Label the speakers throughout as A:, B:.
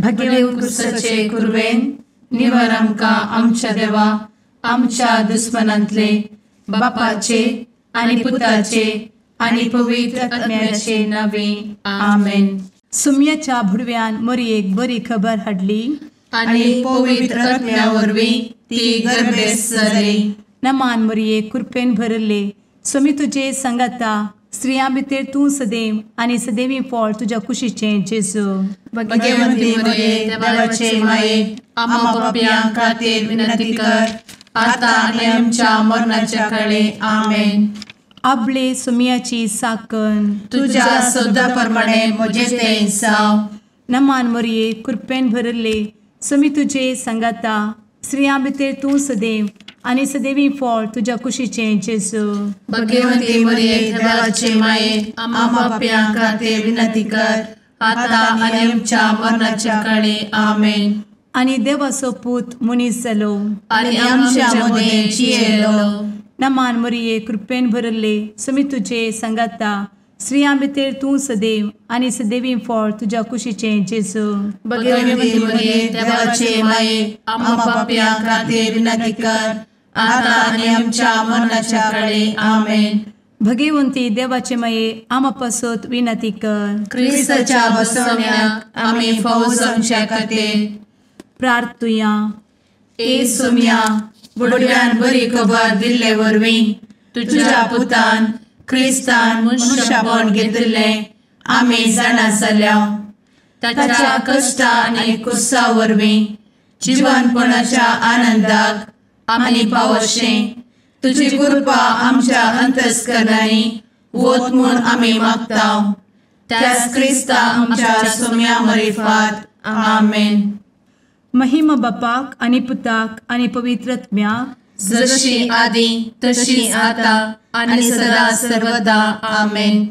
A: भगेव कुरवेन निवर आमकां आमच्या देवा आमच्या दुस्मनांतले बापाचे आनी पुताचे आनी पवित्र आत्म्याचे नावे आमेन.
B: सुम्याच्या भुडव्यान मोरयेक बरी खबर हाडली
A: आनी पवित्र आत्म्या वरवीं ती गर्भेस्त जाली.
B: नमान मोरये, कृपेन भरले, स्वामी तुजे संगाता, स्त्रियां भितर तूं सदैव आनी सदैवी फळ तुज्या कुशीचें जेजू.
A: भगवंती मोरये, देवाचे माये, आम्हा पापयां खातीर विनंती कर आता आनी आमच्या मरणाच्या काळे. आमेन.
B: आपले सुम्याची साकन
A: तुज्या सदा प्रमाणे म्हजें तें जावं.
B: नमान मोरये, कृपेन भरले, स्वामी तुजे संगाता, स्त्रियां भितर तूं सदैव आनी सदैवी फळ तुज्या कुशीचें जेजू.
A: भगवंती मोरये, देवाचे माये, आम्हा पापयां खातीर विनंती कर आता आनी आमच्या मरणाच्या काळे. आमेन.
B: आनी देवाचो पूत मनीस जालो
A: आनी आमच्या मदें जियेलो.
B: नमान मोरये, कृपेन भरले, स्वामी तुजे संगाता, स्त्रियां भितर तूं सदैव आनी सदैवी फळ तुज्या कुशीचें जेजू.
A: भगवंती मोरये, देवाचे माये, आम्हा पापयां खातीर विनंती कर आता आनी आमच्या मरणाच्या काळे. आमेन.
B: भगवंती देवाचे माये, आम्हा पासत विनंती कर.
A: क्रिस्ताच्या बसवण्याक आमी फावो जावच्या खातीर
B: प्रार्थुया.
A: ए सुम्या, बुडव्यान बरी खबर दिल्ले वरवीं तुज्या पुतान क्रिस्तान मनशापण घेतिल्लें आमी जाणा जाल्या. ताच्या कश्टा आनी कुसा वरवीं जिवनपणाच्या आनंदाक आमी पावशें तुजी कृपा आमच्या अंतस्करणांनी वत म्हूण आमी मागता. त्याच क्रिस्ता आमच्या सुम्या मरिफात. आमेन.
B: महिमा बापाक आनी पुताक आनी पवित्र आत्म्याक,
A: जशी आदी तशी आता आनी सदा सर्वदा. आमेन.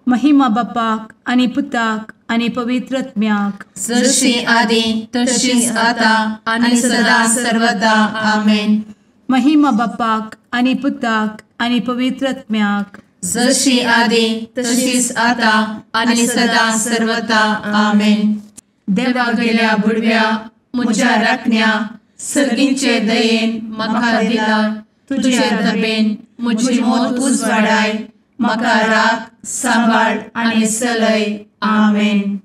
B: महिमा बापाक आनी पुताक आनी पवित्र आत्म्याक,
A: जशी आदी तशी आता आनी सदा सर्वदा. आमेन.
B: महिमा बापाक आनी पुताक आनी पवित्र आत्म्याक,
A: जशी आदी तशीच आता आनी सदा सर्वदा. आमेन. देवा गेल्या बुडव्या म्हज्या राखण्या सर्गींचे दयेन म्हाका दिला तुजे दबेन म्हजी मोत उजवाडाय, म्हाका राख सांबाळ आनी चलय. आमेन.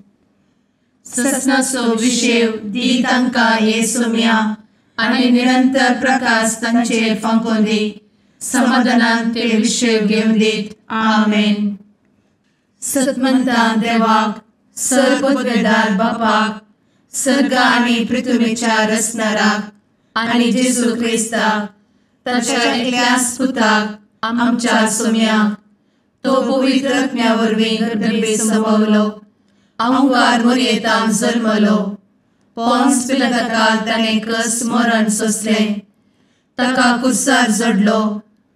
A: ससनाचो विशेव दी तांकां हे सोम्या आनी निरंतर प्रकाश तांचेर फांकोवन दी, समाधानान ते विशेव घेवन दीत. आमेन. सतमंता देवाक, सर्वपदवेदार बापाक, सर्ग आनी पृथ्वीच्या रचणाराक आनी जेजू क्रिस्ताक ताच्या एकल्याच पुताक आमच्या सोम्याक, तो पवित्र आत्म्या वरवीं गर्भे संभवलो, अहंकार मोरयेतान जल्मलो, पोन्स पिलाताकाल ताणें कस मरण सोंसलें, ताका कुर्सार जडलो,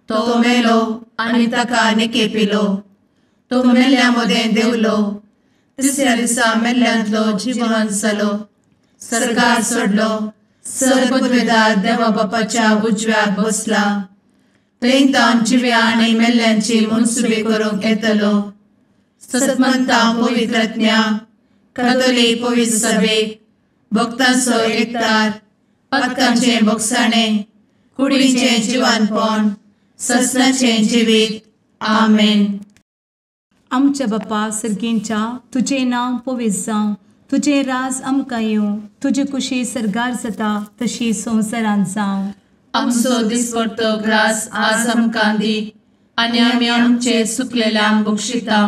A: तो मेलो आनी ताका निकेपिलो, तो मेल्ल्या मदें देंवलो, तिसऱ्या दिसा मेल्ल्यांतलो जिवन जालो, सर्गार सोडलो, सर्वपदवेदार देवा बापाच्या उजव्याक बसला, थंय तावन जिव्या आनी मेल्ल्यांची मनसुबी करूंक येतलो. सतमंता पवित्र आत्म्या, कातोलीक पवित्र सभेक, भक्तांचो एकतार, पातकांचें भोगसाणें, कुडीचें जिवानपण, ससनाचें जिवीत. आमेन.
B: आमच्या बापा सर्गींच्या, तुजें नांव पवित्र जावं, तुजें राज आमकां येवं, तुजी कुशी सर्गार जाता तशी संवसारांत जावं.
A: आमचो दिसपडतो ग्रास आज आमकां दी आनी आमी आमचे सुकलेल्यांक बक्षिता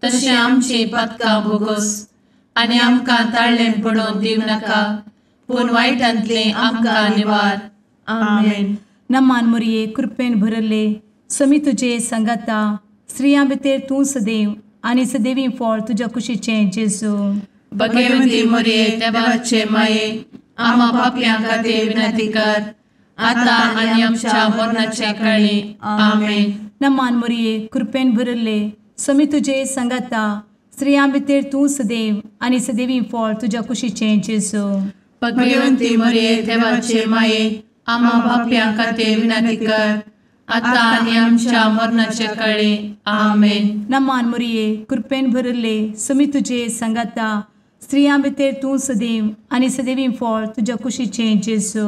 A: तशें आमची पातकां भोगोस आनी आमकां ताळ्ळें पडोवन दिवं नाका, पूण वायटांतलें आमकां निवार. आमेन.
B: नमान मोरये, कृपेन भरले, स्वामी तुजे संगाता, स्त्रियां भितर तूं सदैव आनी सदैवी फळ तुज्या कुशीचें जेजू.
A: भगवंती मोरये, देवाचे माये, आम्हा पापयां खातीर विनंती कर आता आनी आमच्या मरणाच्या काळी. आमेन.
B: नमान मोरये, कृपेन भरले, स्वामी तुजे संगाता, स्त्रियां भितर तूं सदैव आनी सदैवी फळ तुज्या कुशीचें जेजू.
A: भगवंती मोरये, देवाचे माये, आम्हा पापयां खातीर विनंती कर आता आनी आमच्या मरणाच्या काळी. आमेन.
B: नमान मोरये, कृपेन भरले, स्वामी तुजे संगाता, स्त्रियां भितर तूं सदैव आनी सदैवी फळ तुज्या कुशीचें जेजू.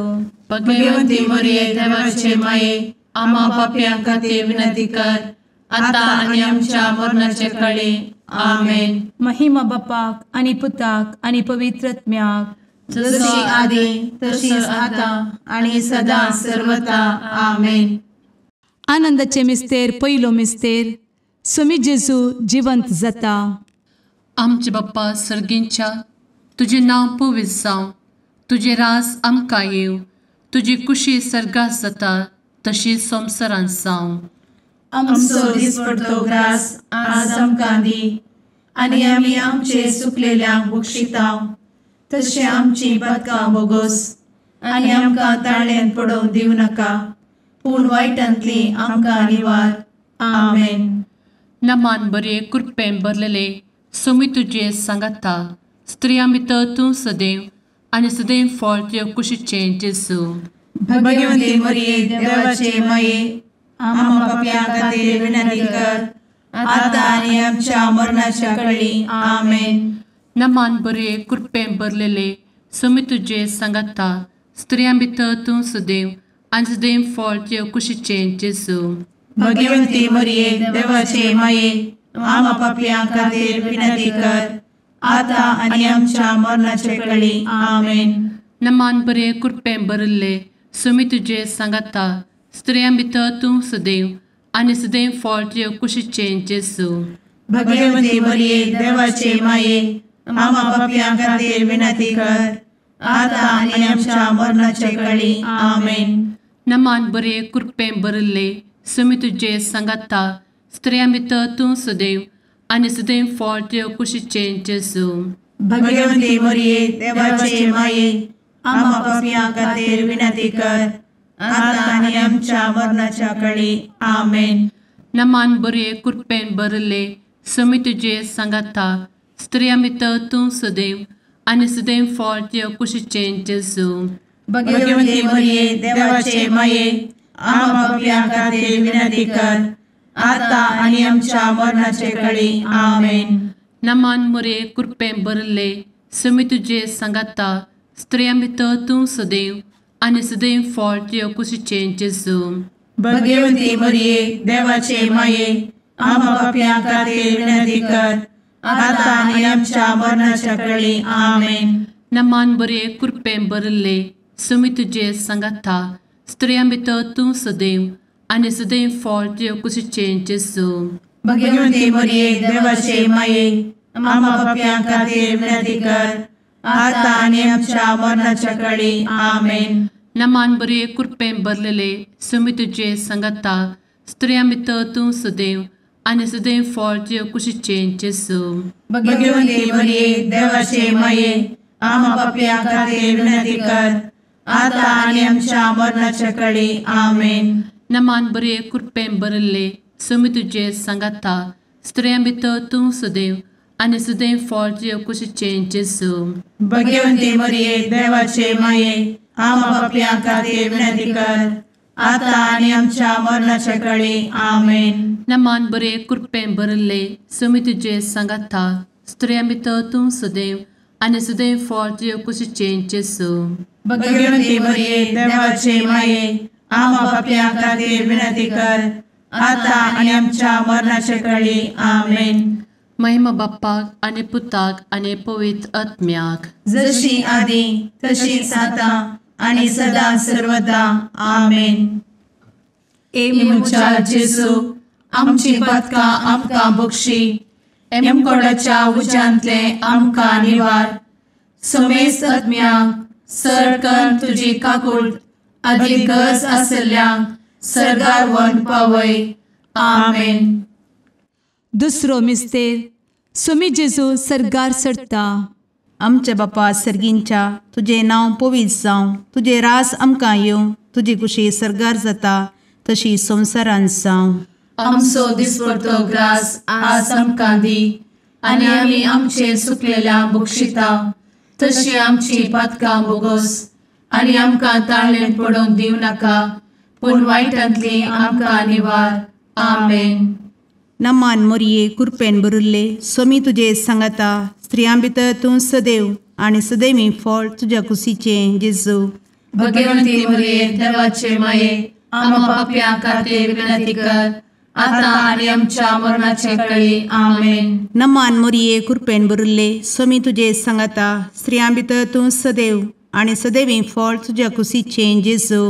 A: भगवंती मरिये देवाचे माये, आम्हा पापयां खातीर विनंती कर, आतां आनी आमच्या मरणाचे कळे. आमेन.
B: महिमा बापाक आनी पुताक आनी पवित्र आत्म्याक,
A: जशी आदी तशीच आतां आनी सदां सर्वता. आमेन.
B: आनंदाचे मिस्तेर पयलो मिस्तेर, स्वामी जेजू जिवंत जाता.
A: आमचे बाप्पा सर्गींच्या, तुजें नांव पवित्र जावं, तुजें राज आमकां येवं, तुजी कुशी सर्गात जाता तशी संवसारांत जावं. आमचो दिसपडतो ग्रास आज आमकां दी, आनी आमी आमचे सुकलेल्यांक बक्षिता तशें आमची पातकां बोगोस, आनी आमकां ताळ्यांत पडोवंक दिवं नाका, पूण वायटांतली आमकां निवार. आमेन. नमान बरे कृपेन भरलेले स्वामी तुजे सांगाता, स्त्रियां भितर तूं सदैव आनी सदैव फळ तुज्या कुशीचें जेजू.
C: भगवंती मरिये देवाचे माये, आम्हा पापयां खातीर विनंती कर, आतां आनी आमच्या मरणाच्या कळी. आमेन.
A: नमान बरे कृपेन भरलेले स्वामी तुजे सांगाता, स्त्रियां भितर तूं सदैव आनी सदैव फळ तुज्या कुशीचें जेजू.
C: भगवंती मरिये देवाचे माये, आम्हा पापयां खातीर विनंती कर, आतां आनी आमच्या मरणाचे कळी. आमेन.
A: नमान बरे कृपेन भरिल्ले स्वामी तुजे सांगाता, स्त्रियां भितर तूं सदैव आनी सदैव फळ तुज्या कुशीचें जेजू.
C: भगवंती मरिये देवाचे माये, आम्हा पापयां खातीर विनंती कर, आतां आनी आमच्या मरणाचे कळी. आमेन.
A: नमान बरे कृपेन भरिल्ले स्वामी तुजे सांगाता, स्त्रियां भितर तूं सदैव आनी सदैव फळ तुज्या कुशीचें जेजू.
C: भगवंती मरिये देवाचे माये, आम्हा पापयां खातीर विनंती कर, आतां आनी आमच्या मरणाच्या कळी. आमेन.
A: नमान बरे कृपेन भरिल्ले स्वामी तुजे सांगाता, स्त्रियां भितर तूं सदैव आनी सदैव फळ तुज्या कुशीचें जेजू.
C: भगवंती मरिये देवाचे माये, आम्हा पापयां खातीर विनंती कर, आतां आनी आमच्या मरणाचे कळी. आमेन.
A: नमान मरिये कृपेन भरिल्ले स्वामी तुजे सांगाता, स्त्रियां भितर तूं सदैव आनी सदैव फळ तुज्या कुशीचें जेजू.
C: भगवंती मरिये देवाचे माये, आम्हा पापयां खातीर विनंती कर, आतां आनी आमच्या मरणाच्या कळी. आमेन.
A: नमान बरे कृपेन भरिल्ले स्वामी तुजे सांगाता, स्त्रियां भितर तूं सदैव आनी सदैव फळ तुज्या कुशीचें जेजू.
C: भगवंती मरिये देवाचे माये, आम्हा पापयां खातीर विनंती कर, आतां आनी आमच्या मरणाच्या कळी. आमेन.
A: नमान बरे कृपेन भरलेले स्वामी तुजे सांगाता, स्त्रियां भितर तूं सदैव आनी सदैव फळ तुज्या कुशीचें जेजू.
C: भगवंती मरिये देवाचे माये, आम्हा पापयां खातीर विनंती कर, आतां आनी आमच्या मरणाच्या कळी. आमेन.
A: नमान बरे कृपेन भरिल्ले स्वामी तुजे सांगाता, स्त्रियां भितर तूं सदैव आनी सदैव फळ तुज्या कुशीचें जेजू.
C: भगवंती मरिये देवाचे माये, आम्हा पापयां खातीर विनंती कर, आतां आनी आमच्या मरणाच्या कळी. आमेन.
A: नमान बरे कृपेन भरिल्ले स्वामी तुजे सांगाता, स्त्रियां भितर तूं सदैव आनी सदैव फळ तुज्या कुशीचें जेजू.
C: भगवंती मरिये देवाचे माये, आम्हा पापयां खातीर विनंती कर, आतां आनी आमच्या मरणाच्या कळी. आमेन.
A: महिमा बाप्पाक आनी पुताक आनी पवित्र आत्म्याक,
C: जशी आदी तशीच आतां आनी सदां सर्वदा. आमेन.
A: ए म्हज्या जेजू, आमची पातकां आमकां बक्षी, एमकोडाच्या उज्यांतले आमकां निवार, समेस्त आत्म्यांक सरकन तुजी काकूट आदी गरज आशिल्ल्यांक सर्गार व्हरून पावय. आमेन.
B: दुसरो मिस्तेर, स्वामी जेजू सर्गार चडटा.
D: आमच्या बापा सर्गींच्या, तुजें नांव पवित्र जावं, तुजें राज आमकां येवं, तुजी कुशी सर्गार जाता तशी संवसारांत जावं.
A: आमचो दिसपडतो ग्रास आज आमकां दी, आनी आमी आमचे सुकलेल्या बक्षिता तशी आमची पातकां बोगोस, आनी आमकां ताळ्ळेंत पडोवंक दिवं नाका, पूण वायटांतली आमकां निवार. आमेन.
D: नमान मोरये कृपेन भरिल्ले स्वामी तुजे सांगाता, स्त्रियां भितर तूं सदैव आनी सदैवी फळ तुज्या कुशीचें जेजू।
A: भगवंती मरिये देवाचे माये आम्हा पाप्यां खातीर विनंती कर आता आनी आमच्या मरणाचे वेळी। आमेन।
D: नमान मरिये कृपेन भरिल्ले स्वामी तुजे सांगाता स्त्रियां भितर तूं सदैव आनी सदैवी फळ तुज्या कुशीचें जेजू।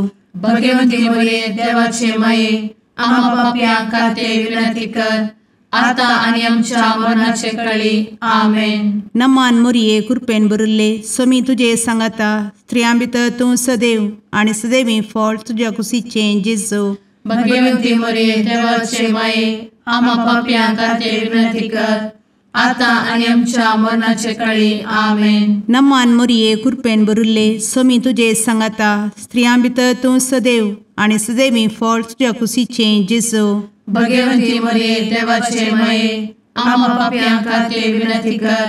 A: भगवंती मरिये देवाचे माये आम्हा पाप्यां खातीर विनंती कर आता आनी आमच्या मरणाचे वेळी। आमेन।
D: नमान मरिये कृपेन भरिल्ले स्वामी तुजे सांगाता स्त्रियां भितर तूं सदैव आनी सदैवी फळ तुज्या कुशीचें जेजू।
A: भगवंती मरिये देवाचे माये आम्हा पाप्यां खातीर विनंती कर आता आनी आमच्या मरणाचे वेळी। आमेन।
D: नमान मरिये कृपेन भरिल्ले स्वामी तुजे सांगाता स्त्रियां भितर तूं सदैव आनी सदैवी फळ तुज्या कुशीचें जेजू।
A: भगवंती मरिये देवाचे माये आम्हा पाप्यां खातीर विनंती कर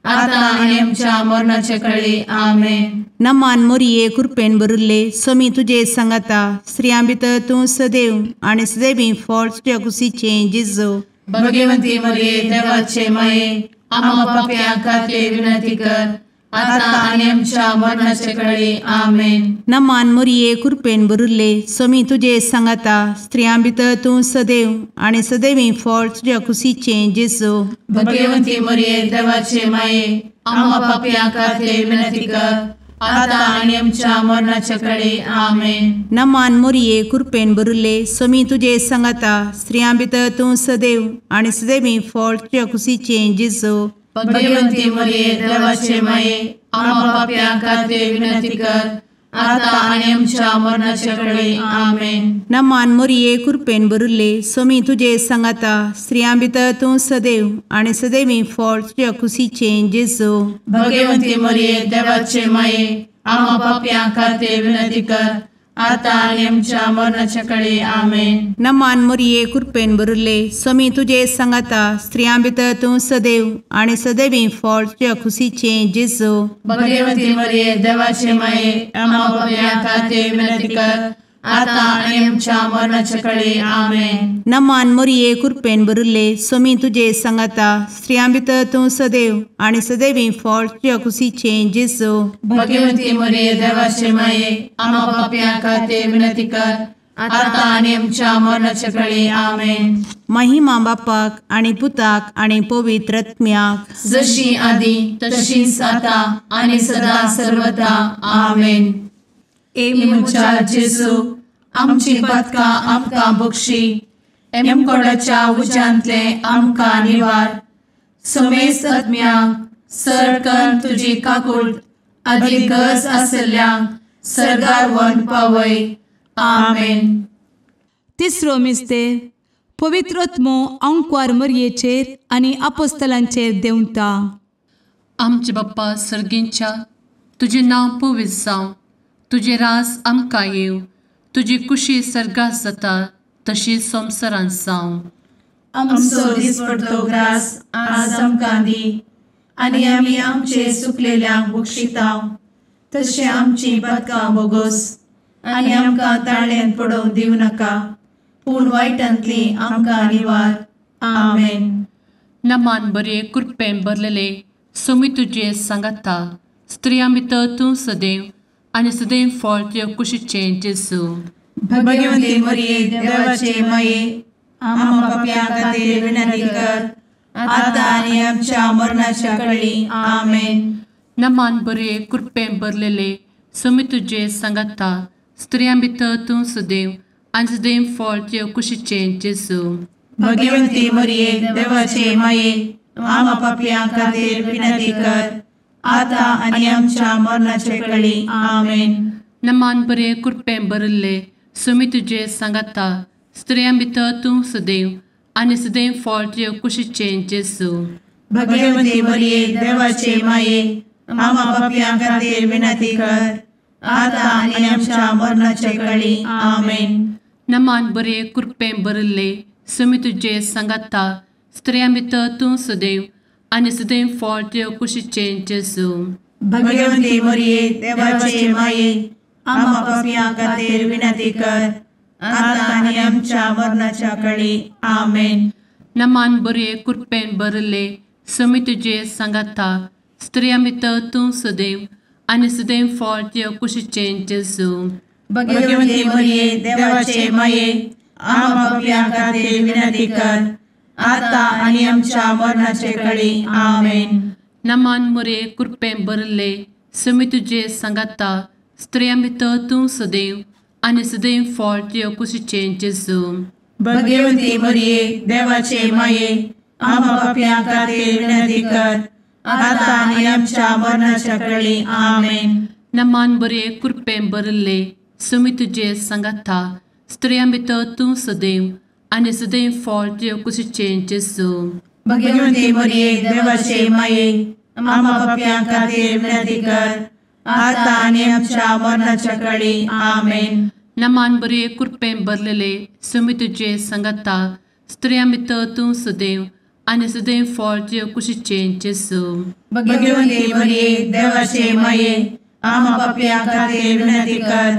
A: आता आनी आमच्या मरणाचे वेळी। आमेन।
D: नमान मरिये कृपेन भरिल्ले स्वामी तुजे सांगाता स्त्रियां भितर तूं सदैव आनी सदैवी फळ तुज्या कुशीचें जेजू।
A: भगवंती मरिये देवाचे माये आम्हा पाप्यां खातीर विनंती कर आता आनी आमच्या मरणाचे वेळी। आमेन।
D: नमान मरिये कृपेन भरिल्ले स्वामी तुजे सांगाता स्त्रियां भितर तूं सदैव आनी सदैवी फळ तुज्या कुशीचें जेजू।
A: भगवंती मरिये देवाचे माये आम्हा पाप्यां खातीर विनंती कर आता आनी आमच्या मरणाचे वेळी। आमेन।
D: नमान मरिये कृपेन भरिल्ले स्वामी तुजे सांगाता स्त्रियां भितर तूं सदैव आनी सदैवी फळ तुज्या कुशीचें जेजू।
A: भगवंती मरिये देवाचे माये आम्हा पाप्यां खातीर विनंती कर आता आनी आमच्या मरणाचे वेळी। आमेन।
D: नमान मरिये कृपेन भरिल्ले स्वामी तुजे सांगाता स्त्रियां भितर तूं सदैव आनी सदैवी फळ तुज्या कुशीचें जेजू।
A: भगवंती मरिये देवाचे माये आम्हा पाप्यां खातीर विनंती कर आता आनी आमच्या मरणाचे वेळी। आमेन।
D: नमान मरिये कृपेन भरिल्ले स्वामी तुजे सांगाता स्त्रियां भितर तूं सदैव आनी सदैवी फळ तुज्या कुशीचें जेजू।
A: भगवंती मरिये देवाचे माये आम्हा पाप्यां खातीर विनंती कर आता आनी आमच्या मरणाचे वेळी। आमेन।
D: नमान मरिये कृपेन भरिल्ले स्वामी तुजे सांगाता स्त्रियां भितर तूं सदैव आनी सदैवी फळ तुज्या कुशीचें जेजू।
A: भगवंती मरिये देवाचे माये आम्हा पाप्यां खातीर विनंती कर आता आनी आमच्या मरणाचे वेळी। आमेन।
D: महिमा बापाक आनी पुताक आनी पवित्र आत्म्याक
A: जशी आदी तशीच आता आनी सदा सर्वदा। आमेन। ए म्हज्या जेजू आमची पातकां आमकां बक्षी एमकोडाच्या उज्यांतले आमकां निवार समेस्त आत्म्यांक सरकन तुजी काकूट आदी गरज आशिल्ल्यांक सर्गार व्हरून पावय। आमेन।
B: तिसरो मिस्तेर पवित्र आत्मो आंकवार मरयेचेर आनी आपोस्तलांचेर देंवता।
A: आमचे बाप्पा सर्गींच्या तुजें नांव पवित्र जावं, तुजें राज आमकां येवं, तुजी कुशी सर्गात जाता तशी संवसारांत जावं।
C: आमचो दिसपडतो ग्रास आज आमकां दी आनी आमी आमचे सुकलेल्यांक बक्षिता तशें आमची पातकां बोगोस आनी आमकां ताळ्यान पडोवंक दिवं नाका पूण वायटांतली आमकां निवार। आमेन।
A: नमान बरे कृपेन भरलेले स्वामी तुजे सांगाता स्त्रियां भितर तूं सदैव आनी सदैव फळ तुज्या कुशीचें जेजू।
C: भगवंती मरिये देवाचे माये आम्हा पाप्यां खातीर विनंती कर आता आनी आमच्या मरणाच्या वेळी। आमेन।
A: नमान बरे कृपेन भरलेले स्वामी तुजे सांगाता स्त्रियां भितर तूं सदैव आनी सदैव फळ तुज्या कुशीचें जेजू।
C: भगवंती मरिये देवाचे माये आम्हा पाप्यां खातीर विनंती कर आता आनी आमच्या मरणाचे वेळी। आमेन।
A: नमान बरे कृपेन भरिल्ले स्वामी तुजे सांगाता स्त्रियां भितर तूं सदैव आनी सदैव फळ तुज्या कुशीचें जेजू।
C: भगवंती मरिये देवाचे माये आम्हा पाप्यां खातीर विनंती कर आता आनी आमच्या मरणाचे वेळी। आमेन।
A: नमान बरे कृपेन भरिल्ले स्वामी तुजे सांगाता स्त्रियां भितर तूं सदैव आनी सदैव फळ तुज्या कुशीचें जेजू।
C: भगवंती मरिये देवाचे माये आम्हा पाप्यां खातीर विनंती कर आता आनी आमच्या मरणाच्या वेळी। आमेन।
A: नमान बरे कृपेन भरिल्ले समी तुजे सांगाता स्त्रियां भितर तूं सदैव आनी सदैव फळ तुज्या कुशीचें जेजू.
C: भगवती मरिये देवाचे माये आम्हा पाप्यां खातीर विनंती कर आता आनी आमच्या मरणाचे कळी. आमेन.
A: नमान मोरये कृपेन भरिल्ले समी तुजे सांगाता स्त्रियां भितर तूं सदैव आनी सदैव फळ तुज्या कुशीचें जेजू.
C: भगवती मरिये देवाचे माये आम्हा पाप्यां खातीर विनंती कर आता आनी आमच्या मरणाच्या कळी. आमेन.
A: नमान बरे कृपेन भरिल्ले समी तुजे सांगाता स्त्रियां भितर तूं सदैव आनी सदैव फळ तुज्या कुशीचें जेजू.
C: भगवती मरिये देवाचे माये आम्हा पाप्यां खातीर विनंती कर आता आनी आमच्या मरणाच्या कळी. आमेन.
A: नमान बरे कृपेन भरलेले समी तुजे सांगाता स्त्रियां भितर तूं सदैव आनी सदैव फळ तुज्या कुशीचें जेजू.
C: भगवती मरिये देवाचे माये आम्हा पाप्यां खातीर विनंती कर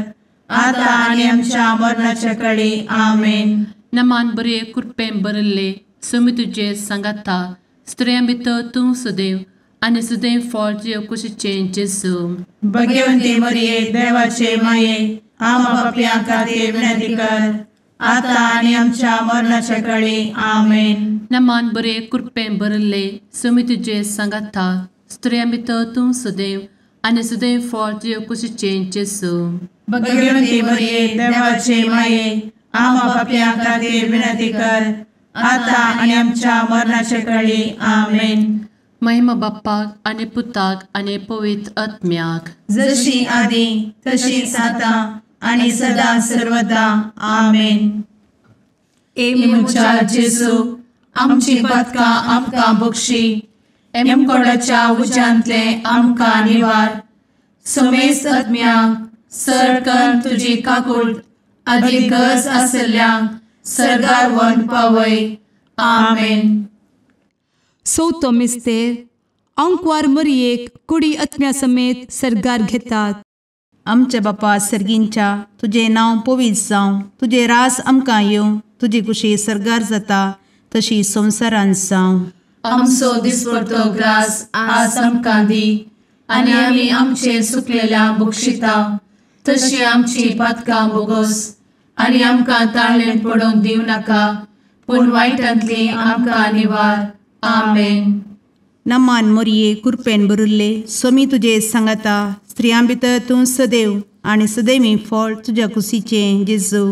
C: आता आनी आमच्या मरणाच्या कळी. आमेन.
A: नमान बरे कृपेन भरिल्ले समी तुजे सांगाता स्त्रियां भितर तूं सदैव आनी सदैव फळ तुज्या कुशीचें जेजू.
C: भगवती मरिये देवाचे माये आम्हा पाप्यां खातीर विनंती कर आता आनी आमच्या मरणाच्या कळी. आमेन.
A: नमान बरे कृपेन भरिल्ले समी तुजे सांगाता स्त्रियां भितर तूं सदैव आनी सदैव फळ तुज्या कुशीचें जेजू.
C: भगवती मरिये देवाचे माये आम्हा पाप्यां खातीर विनंती कर आता आनी आमच्या मरणाच्या कळी. आमेन.
A: महिमा बाप्पाक आनी पुताक आनी पवित्र आत्म्याक,
C: जशी आदी तशीच आता आनी सदा सर्वदा. आमेन.
B: ए
C: म्हज्या जेजू आमची पातकां आमकां बक्षी, एमकोडाच्या उज्यांतले आमकां निवार, समेस्त आत्म्यांक सरकन तुजी काकूट आदी गरज आसल्ल्यांक सर्गार व्हरून पावय. आमेन.
B: चवथो मिस्तेर आंकवार मरियेक कुडी आत्म्या समेत सर्गार घेतात.
D: आमच्या बापा सर्गींच्या तुजें नांव पवित्र जावं, तुजें राज आमकां येवं, तुजी कुशी सर्गार जाता तशी संवसारांत जावं.
A: आमचो दिसपडतो ग्रास आज आमकां दी आनी आमी आमचे सुकलेल्या बक्षिता तशी आमची पातकां बोगोस आनी आमकां ताळेन पडोवंक दिवं नाका पूण वायटांतली आमकां निवार. आमेन.
D: नमान मोरये कृपेन भरिल्ले स्वामी तुजे सांगाता स्त्रियां भितर तूं सदैव आनी सदैवी फळ तुज्या कुशीचें जेजू.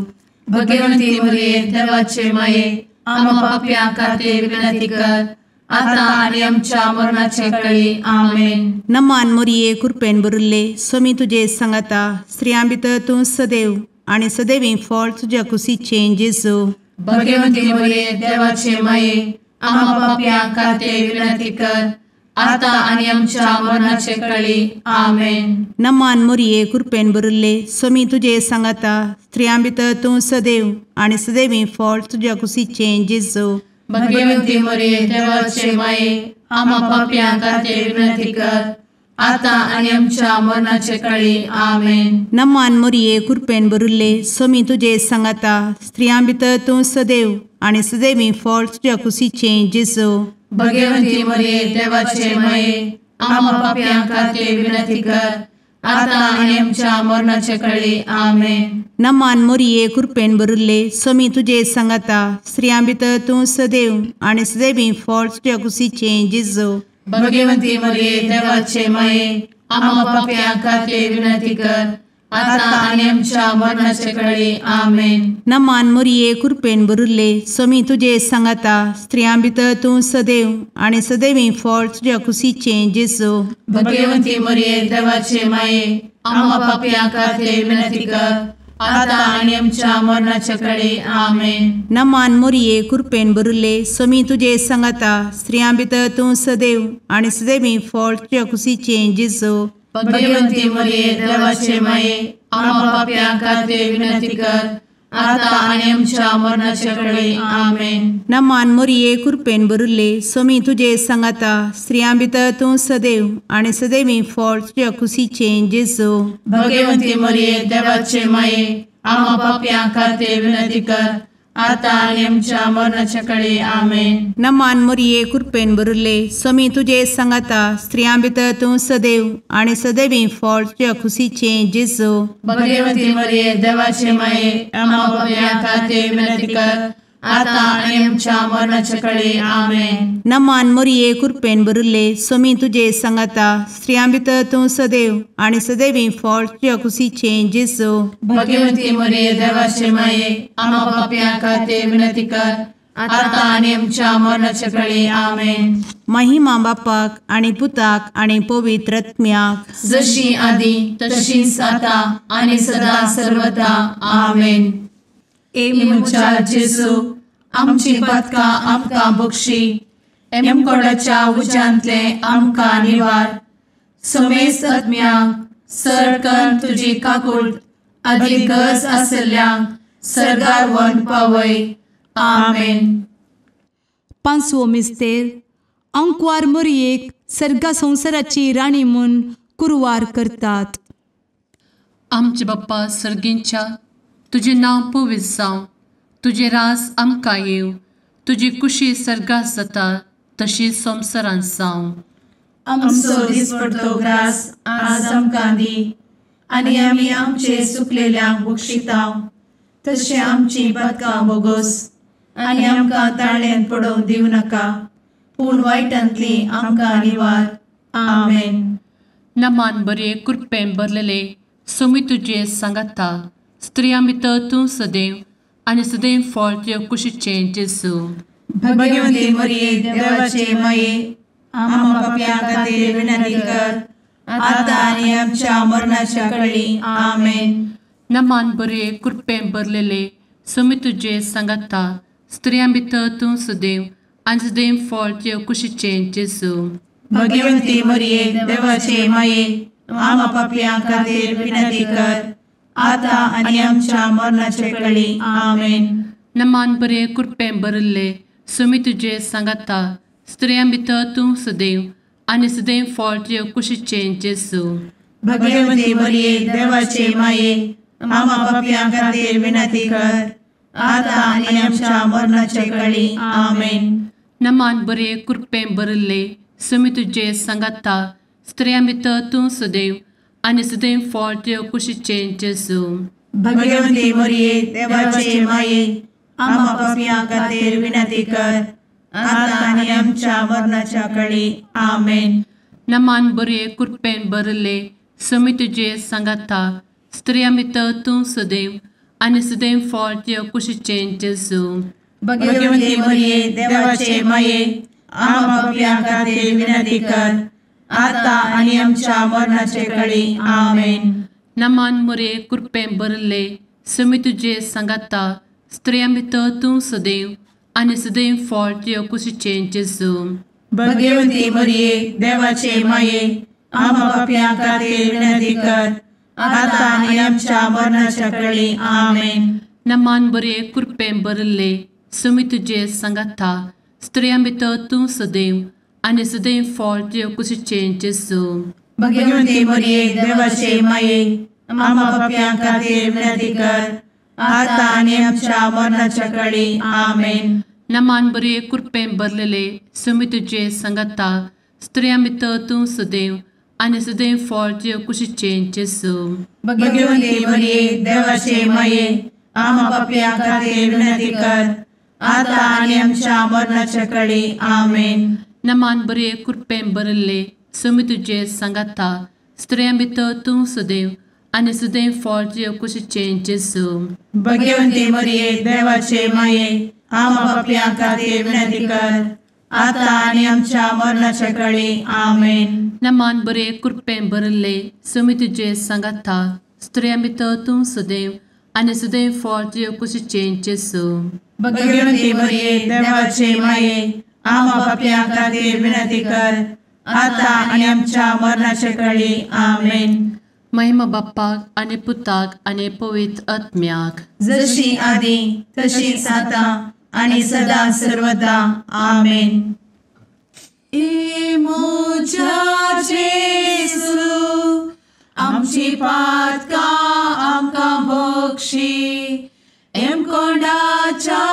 A: भगवंती मोरये देवाचे माये आम्हा पाप्यां खातीर विनंती कर आता आनी आमच्या मरणाचे कळी. आमेन.
D: नमान मोरये कृपेन भरिल्ले स्वामी तुजे सांगाता स्त्रियां भितर तूं सदैव आनी सदैवी फळ तुज्या कुशीचें जेजू.
A: भगवंती मोरये देवाचे माये आम्हा पाप्यां खातीर विनंती कर आता आनी आमच्या मरणाचे कळी. आमेन.
D: नमान मोरये कृपेन भरिल्ले स्वामी तुजे सांगाता स्त्रियां भितर तूं सदैव आनी सदैवी फळ तुज्या कुशीचें जेजू.
A: भगवंती मोरये देवाचे माये आम्हा पाप्यां खातीर विनंती कर आता आनी आमच्या मरणाचे कळी. आमेन.
D: नमान मोरये कृपेन भरिल्ले स्वामी तुजे सांगाता स्त्रियां भितर तूं सदैव आनी सदैवी फळ तुज्या कुशीचें जेजू.
A: भगवंती मोरये देवाचे माये आम्हा पाप्यां खातीर विनंती कर आता आनी आमच्या मरणाचे कळी. आमेन.
D: नमान मोरये कृपेन भरिल्ले स्वामी तुजे सांगाता स्त्रियां भितर तूं सदैव आनी सदैवी फळ तुज्या कुशीचें जेजू.
A: भगवंती मोरये देवाचे माये आम्हा पाप्यां खातीर विनंती कर आता आनी आमच्या मरणाचे कळी. आमेन.
D: नमान मोरये कृपेन भरिल्ले स्वामी तुजे सांगाता स्त्रियां भितर तूं सदैव आनी सदैवी फळ तुज्या कुशीचें जेजू.
A: भगवंती मोरये देवाचे माये आम्हा पाप्यां खातीर विनंती कर आता आनी आमच्या मरणाचे कळी. आमेन.
D: नमान मोरये कृपेन भरिल्ले स्वामी तुजे सांगाता स्त्रियां भितर तूं सदैव आनी सदैवी फळ तुज्या कुशीचें जेजू.
A: भगवंती मोरये देवाचे माये आम्हा पाप्यां खातीर विनंती कर आता आनी आमच्या मरणाचे कळी. आमेन.
D: नमान मोरये कृपेन भरिल्ले स्वामी तुजे सांगाता स्त्रियां भितर तूं सदैव आनी सदैवी फळ तुज्या कुशीचें जेजू.
A: भगवंती मोरये देवाचे माये आम्हा पाप्यां खातीर विनंती कर
C: आतां आनी आमच्या मरणाच्या कळे. आमेन.
D: नमान मोरये कृपेन भरिल्ले, स्वामी तुजे सांगाता, स्त्रियां भितर तूं सदैव आनी सदैवी फळ तुज्या खुशीचें जेजू.
C: भगवती मरिये देवाचे माये, आम्हा पाप्यां खातीर विनंती कर, आतां आनी आमच्या मरणाच्या कळे. आमेन.
D: नमान मोरये कृपेन भरिल्ले, स्वामी तुजे सांगाता, स्त्रियां भितर तूं सदैव आनी सदैवी फळ तुज्या खुशीचें जेजू.
C: भगवती मरिये देवाचे माये, आम्हा पाप्यां खातीर विनंती कर, आतां आनी आमच्या मरणाच्या कळे. आमेन.
D: महिमा बापाक आनी पुताक आनी पवित्र आत्म्याक,
C: जशी आदी तशीच आतां आनी सदा सर्वदा. आमेन. ए म्हज्या जेजू, आमची पातकां आमकां बक्षी, एमकोडाच्या उज्यांतले आमकां निवार, समेस्त आत्म्यांक सरकन तुजी काकूट आदी गरज आशिल्ल्यांक सर्गार व्हरून पावय. आमेन.
B: पांचवो मिस्तेर आंकवार मोरयेक सर्गा संवसाराची राणी म्हूण कुरवार करतात.
A: आमचे बाप्पा सर्गींच्या, तुजें नांव पवित्र जावं, तुजें राज आमकां येवं, तुजी कुशी सर्गात जाता तशी संवसारांत जावं.
C: आमचो दिसपडतो ग्रास आज आमकां दी, आनी आमी आमचे सुकलेल्यांक बक्षिता तशें आमची पातकां बोगोस, आनी आमकां ताळ्यांत पडोवंक दिवं नाका, पूण वायटांतली आमकां निवार. आमेन.
A: नमान बरे कृपेन भरलेले, स्वामी तुजे सांगाता, स्त्रियां भितर तूं सदैव आनी सदैव फळ तुज्या कुशीचें जेजू.
C: भगवती मरिये देवाचे माये, आम्हा पाप्यां खातीर विनंती कर, आतां आनी आमच्या मरणाच्या कळी. आमेन.
A: नमान बरे कृपेन भरलेले, स्वामी तुजे सांगाता, स्त्रियां भितर तूं सदैव आनी सदैव फळ तुज्या कुशीचें जेजू.
C: भगवती मरिये देवाचे माये, आम्हा पाप्यां खातीर विनंती कर, आतां आनी आमच्या मरणाच्या कळी. आमेन.
A: नमान बरे कृपेन भरिल्ले, स्वामी तुजे सांगाता, स्त्रियां भितर तूं सदैव आनी सदैव फळ तुज्या कुशीचें जेजू.
C: भगवती मरिये देवाचे माये, आम्हा पाप्यां खातीर विनंती कर, आतां आनी आमच्या मरणाच्या कळी. आमेन.
A: नमान बरे कृपेन भरिल्ले, स्वामी तुजे सांगाता, स्त्रियां भितर तूं सदैव आनी सदैव फळ तुज्या कुशीचें जेजू.
C: भगवती मरिये देवाचे माये, आम्हा पाप्यां खातीर विनंती कर, आतां आनी आमच्या मरणाच्या कळी. आमेन.
A: नमान बरे कृपेन भरिल्ले, स्वामी तुजे सांगाता, स्त्रियां भितर तूं सदैव आनी सदैव फळ तुज्या कुशीचें जेजू.
C: भगवती मरिये देवाचे माये, आम्हा पाप्यां खातीर विनंती कर, आतां आनी आमच्या मरणाचे कळी. आमेन.
A: नमान मरिये कृपेन भरिल्ले, स्वामी तुजे सांगाता, स्त्रियां भितर तूं सदैव आनी सदैव फळ तुज्या कुशीचें जेजू.
C: भगवती मरिये देवाचे माये, आम्हा पाप्यां खातीर विनंती कर, आतां आनी आमच्या मरणाच्या कळी. आमेन.
A: नमान बरे कृपेन भरिल्ले, स्वामी तुजे सांगाता, स्त्रियां भितर तूं सदैव आनी सदैव फळ तुज्या कुशीचें जेजू.
C: भगवती मरिये देवाचे माये, आम्हा पाप्यां खातीर विनंती कर, आतां आनी आमच्या मरणाच्या कळी. आमेन.
A: नमान बरे कृपेन भरलेले, स्वामी तुजे सांगाता, स्त्रियां भितर तूं सदैव आनी सदैव फळ तुज्या कुशीचें जेजू.
C: भगवती मरिये देवाचे माये, आम्हा पाप्यां खातीर विनंती कर, आतां आनी आमच्या मरणाच्या कळी. आमेन.
A: नमान बरे कृपेन भरिल्ले, स्वामी तुजे सांगाता, स्त्रियां भितर तूं सदैव आनी सदैव फळ तुज्या कुशीचें जेजू.
C: भगवती मरिये देवाचे माये, आम्हा पाप्यां खातीर विनंती कर, आतां आनी आमच्या मरणाच्या कळी. आमेन.
A: नमान बरे कृपेन भरिल्ले, स्वामी तुजे सांगाता, स्त्रियां भितर तूं सदैव आनी सदैव फळ तुज्या कुशीचें जेजू.
C: भगवती मरिये देवाचे माये, आम्हा पाप्यां खातीर विनंती कर, आतां आनी आमच्या मरणाच्या कळी. आमेन.
A: महिमा बाप्पाक आनी पुताक आनी पवित्र आत्म्याक,
C: जशी आदी तशीच आतां आनी सदा सर्वदा. आमेन. ए म्हज्या जेजू, आमची पातकां आमकां बक्षी, एमकोंडाच्या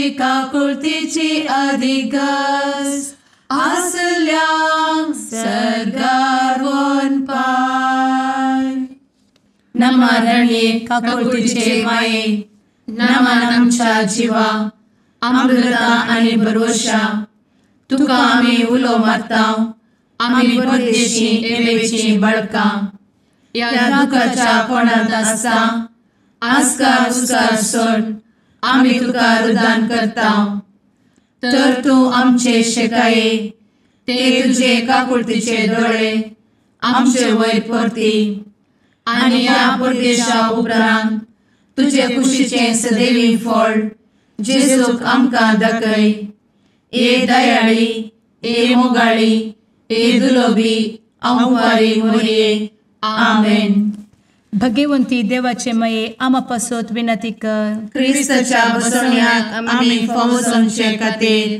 A: तुजी काकुळतीची अधिगस आसल्यांक सर्गार वनपाय. नमा रणये काकुळतीचे माये, नमन आमच्या जिवा, अमृता आनी भरवशा, तुका आमी उलो मारता, आमी परदेशी एवेची बळकां, ह्या दुखाच्या कोणांत आसता आस्कार उस्कार सोड आमी तुका रुदान करता. तर तूं आमचे शेकाये ते तुजे काकुळतीचे दोळे आमचे वयर परती आनी ह्या परदेशा उपरांत तुजे कुशीचें सदैवी फळ जेजूक आमकां दाखय. ए दयाळी, ए मोगाळी, ए दुलोबी अंवारी मोरये. आमेन.
B: भगवंती देवाचे मये आमा पासत विनंती कर.
C: क्रिस्ताच्या बसवण्याक आमी फावो जावचे खातीर.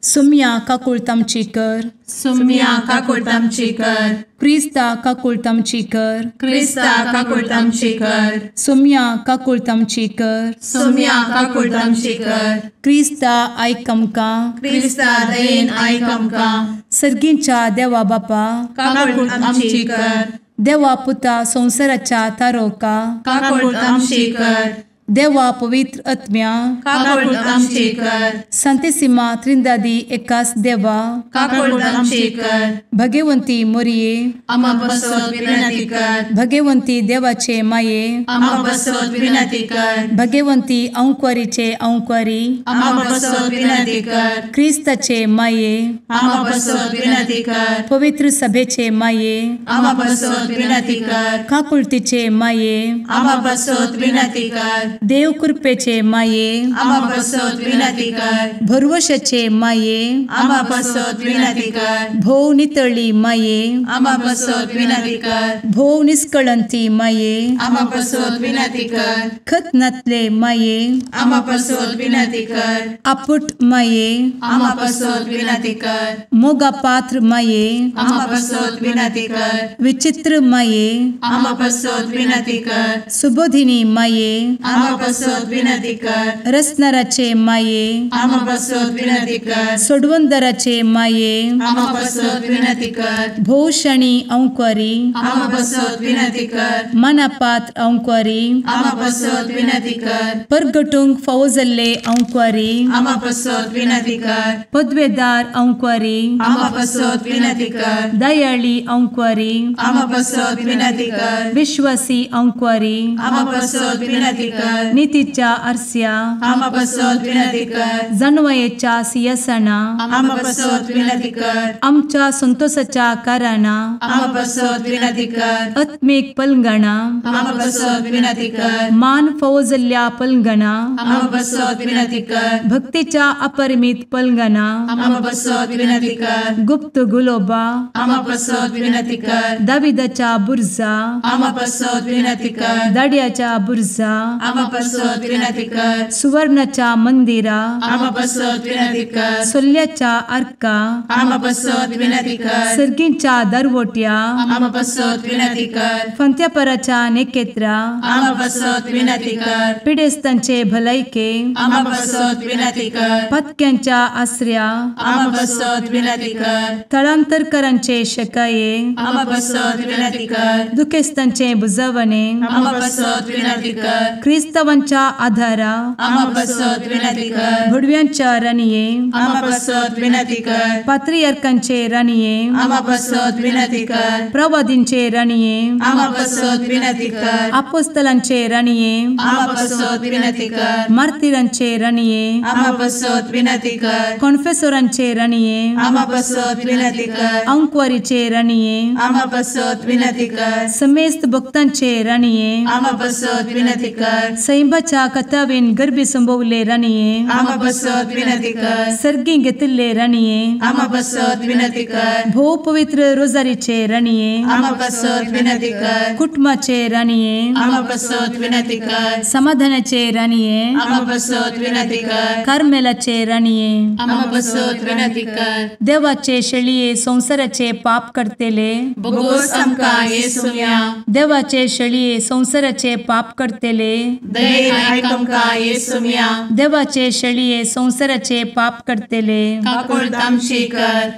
B: सुम्या काकुळतामची कर.
C: सुम्या काकुळतामची कर.
B: क्रिस्ता काकुळतामची कर.
C: क्रिस्ता काकुळतामची कर.
B: सुम्या काकुळतामची कर.
C: सुम्या काकुळतामची कर.
B: क्रिस्ता आयक आमकां.
C: क्रिस्ता दयेन आयक आमकां.
B: सर्गींच्या देवा बापा
C: काकुळतामची कर.
B: देवा पुता संवसाराच्या तारोका
C: काकुळतामची कर.
B: देवा पवित्र आत्म्या
C: काकुळतामची कर.
B: संतेसिमा त्रिंदादी एकास देवा
C: काकुळतामची कर.
B: भगवंती मोरये
C: आमा पासत विनंती कर.
B: भगवंती देवाचे माये
C: आमा पासत विनंती कर.
B: भगवंती अंकुरीचे अंकुरी
C: आमा पासत विनंती कर.
B: क्रिस्ताचे माये
C: आमा पासत विनंती कर.
B: पवित्र सभेचे माये
C: आमा पासत विनंती कर.
B: काकुळतीचे माये
C: आमा पासत विनंती कर.
B: देव कृपेचे माये
C: आमा पासत विनंती कर.
B: भरवशाचे माये
C: आमा पासत विनंती कर.
B: भोव नितळी माये
C: आमा पासत विनंती कर.
B: भोव निष्कळंती माये
C: आमा पासत विनंती कर.
B: खत नातले माये
C: आमा पासत विनंती कर.
B: आपुट माये
C: आमा पासत विनंती कर.
B: मोगा पात्र माये
C: आमा पासत विनंती कर.
B: विचित्र माये
C: आमा पासत विनंती कर.
B: सुबोधिनी माये
C: आमा पासत विनंती कर.
B: रसनाराचे माये
C: आमा पासत विनंती कर.
B: सोडवंदराचे माये
C: आमा पासत विनंती कर.
B: भोवशणी अंकुरी
C: आमा पासत विनंती कर.
B: मनापात्र अंकुरी
C: आमा पासत विनंती कर.
B: परगटूंक फावो जाल्ले अंकुरी
C: आमा पासत विनंती कर.
B: पदवेदार अंकुरी
C: आमा पासत विनंती कर.
B: दयाळी अंकुरी
C: आमा पासत विनंती कर.
B: विश्वासी अंकुरी
C: आमा पासत विनंती कर.
B: नितीच्या आरस्या
C: आमा पासत विनंती कर.
B: जानवयेच्या सिंहासना
C: आमा पासत विनंती कर.
B: आमच्या संतोषाच्या कारणा
C: आमा पासत विनंती कर.
B: आत्मीक पलंगणा
C: आमा पासत विनंती कर.
B: मान फावो जाल्ल्या पलंगणा
C: आमा पासत विनंती कर.
B: भक्तीच्या अपरिमित पलंगणा
C: आमा पासत विनंती कर.
B: गुप्त गुलोबा
C: आमा पासत विनंती कर.
B: दाविदाच्या बुर्जा
C: आमा पासत विनंती कर.
B: दाड्याच्या बुर्जा
C: आमा पासत विनंती कर.
B: सुवर्णाच्या मंदिरा
C: आमा पासत विनंती कर.
B: सोल्ल्याच्या आर्का
C: आमा पासत विनंती कर.
B: सर्गींच्या दरवट्या
C: आमा पासत विनंती कर.
B: फंत्यापराच्या नेकेत्रा
C: आमा पासत विनंती कर.
B: पिडेस्तांचे भलायके
C: आमा पासत विनंती कर.
B: पत्क्यांच्या आसऱ्या
C: आमा पासत विनंती कर.
B: थळांतरकरांचे शकाये
C: आमा पासत विनंती कर.
B: दुखेस्तांचे बुजवणे
C: आमा पासत विनंती कर.
B: क्रिस्तावांच्या आधारा
C: आमा पासत विनंती कर.
B: भुडव्यांच्या राणये
C: आमा पासत विनंती कर.
B: पात्रियार्कांचे राणये
C: आमा पासत विनंती कर.
B: प्रवादींचे राणये
C: आमा पासत विनंती कर.
B: आपोस्तलांचे राणये
C: आमा पासत विनंती कर.
B: मार्तिरांचे राणये
C: आमा पासत विनंती कर.
B: कॉन्फेसोरांचे राणये
C: आमा पासत विनंती कर.
B: अंकुवारीचे राणये
C: आमा पासत विनंती कर.
B: समेस्त भक्तांचे राणये
C: आमा पासत विनंती कर.
B: सैंबाच्या कथावेन गर्भी संभवले राणये
C: आमा पासत विनंती कर.
B: सर्गी घेतिल्ले राणये
C: आमा पासत विनंती कर.
B: भोव पवित्र रोजारीचे राणये
C: आमा पासत विनंती कर.
B: कुटुंबाचे राणये
C: आमा पासत विनंती कर.
B: समाधानाचे राणये
C: आमा पासत विनंती कर.
B: कार्मेलाचे राणये
C: आमा पासत विनंती कर.
B: देवाचे शेळये संवसाराचे पाप करतेले
C: बोगोस आमकां येसुम्या
B: देवाचे शेळये संवसाराचे पाप करतेले
A: दयेन आयक आमकां येसुम्या।
B: देवाचे शेळये संवसाराचे पाप करतले
A: काकुळट आमची कर।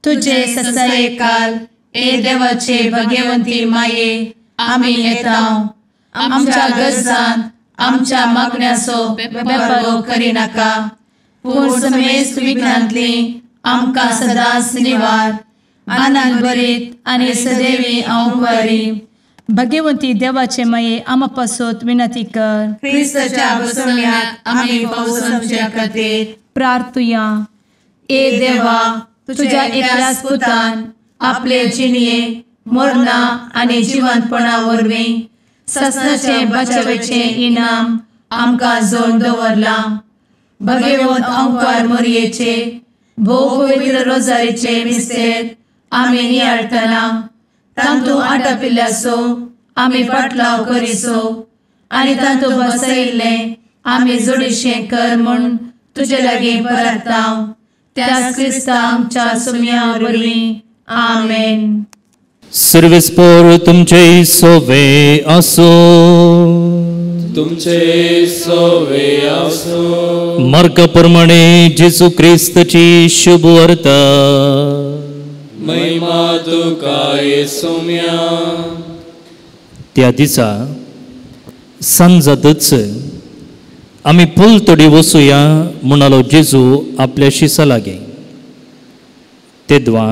B: तुजे
A: ससायेकाल ए देवाचे भगवंती माये आमी येता आमच्या गरजान आमच्या मागण्याचो बेपर्वो करिनाका पूण समेस्त विघ्नांतली आमकां सदांच निवार। आनंद भरीत आनी सदैवी अंकुरी
B: भगवंती देवाचे माये आमा पासत विनंती कर।
A: क्रिस्ताच्या बसवण्याक आमी पावसाच्या खातीर
B: प्रार्थुया।
A: ए देवा तुझ्या एकल्याच पुतान आपले जिणये मरणा आनी जिवंतपणा वरवीं ससनाचे बचावेचे इनाम आमकां जोडून दवरलां। भगवंत अंकार मोरयेचे भोव पवित्र रोजारीचे मिस्तेर आमी नियाळटना तांतू आटापिल्ल्याचो आमी पाटलाव करिसो आनी तांतू बसयिल्लें आमी जोडीशें कर म्हूण तुजे लागीं परता त्याच क्रिस्ता आमच्या सुम्या वरवीं आमेन।
E: सर्वेस्पर तुमचे सोवे आसो।
F: तुमचे सोवे आसो।
E: मार्गा प्रमाणे जेजू क्रिस्ताची शुभ वार्ता।
F: महिमा तुका येसुम्या।
E: त्या दिसा सांजातच आमी पलतडी वसुया म्हणालो जेजू आपल्या शिसा लागीं। तेदवा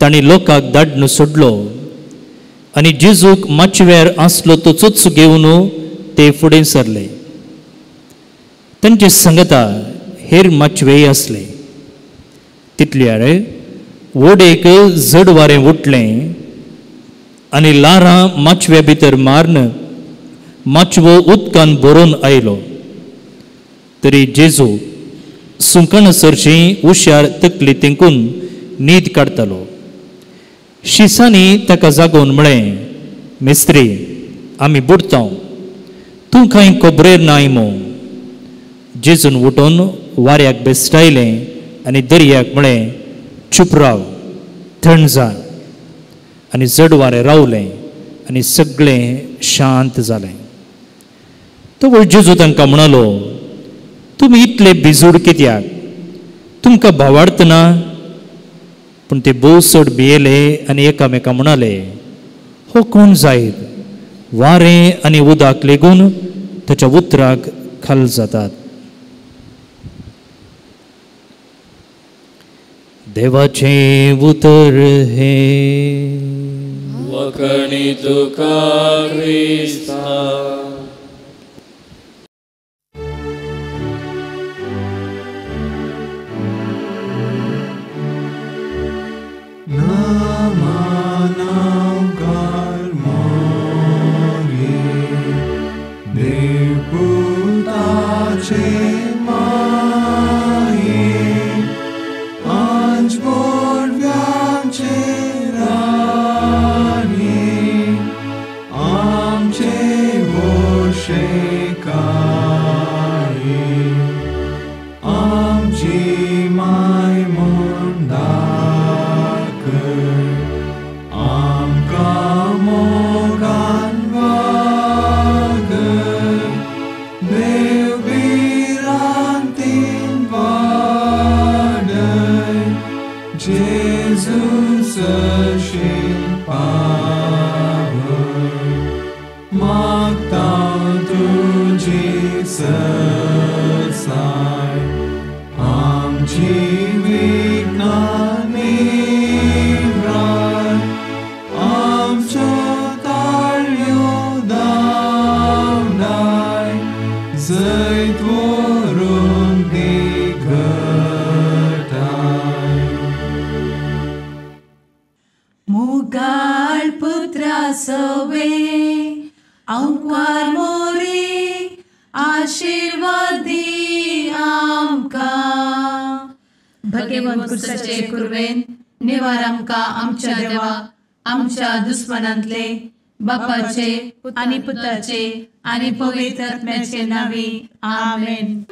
E: तांणी लोकांक धाडून सोडलो आनी जेजूक माचव्यार आसलो तो चोच घेवन ते फुडें सरले। तांचे संगता हेर माचवेय आसले। तितल्यार वोडेक जड वारें उठलें आनी लारां माचव्या भितर मारून माचवो उदकान भरून आयलो। तरी जेजू सुंकण सरशी हुशार तकली तेंकून न्हीद काडटालो। शिसांनी ताका जागोवन म्हळें, मिस्त्री आमी बुडता, तूं कांय खबरेर नाय मो। जेजून उठून वाऱ्याक बेस्टायलें आनी दर्याक म्हळें, चूप राव, थंड जा। आनी जड वारें रावलें आनी सगळें शांत जालें। तो जेजू तांकां म्हणालो, तुमी इतले भिजूड कित्याक? तुमकां भावार्थ ना? पूण ते भोव चड भियेले आनी एकामेका म्हणाले, हो कोण जायत? वारें आनी उदक लेगून ताच्या उतराक खाल जातात। देवाचें उतर हें।
F: वखणी तुका क्रिस्ता।
A: आमच्या देवा आमच्या दुस्मनांतले बापाचे
B: आनी पुताचे आनी पवित्र आत्म्याचे नांवी आमेन।